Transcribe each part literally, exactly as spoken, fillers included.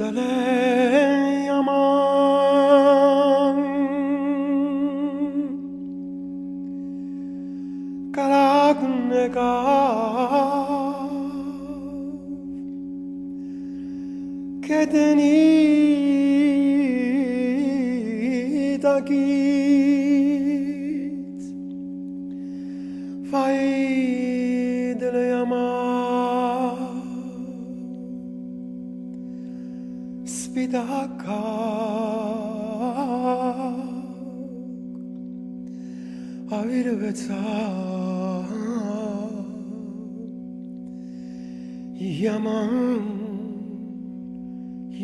Dale yaman karak neka kedeni takit. Fai dele yaman spitaka a virveza. Yaman,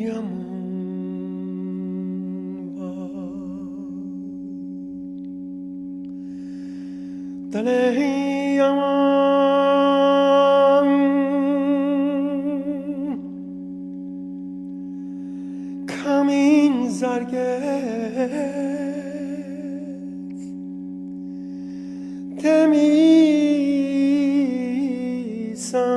yaman va. Dale yaman kamin zarget. Temi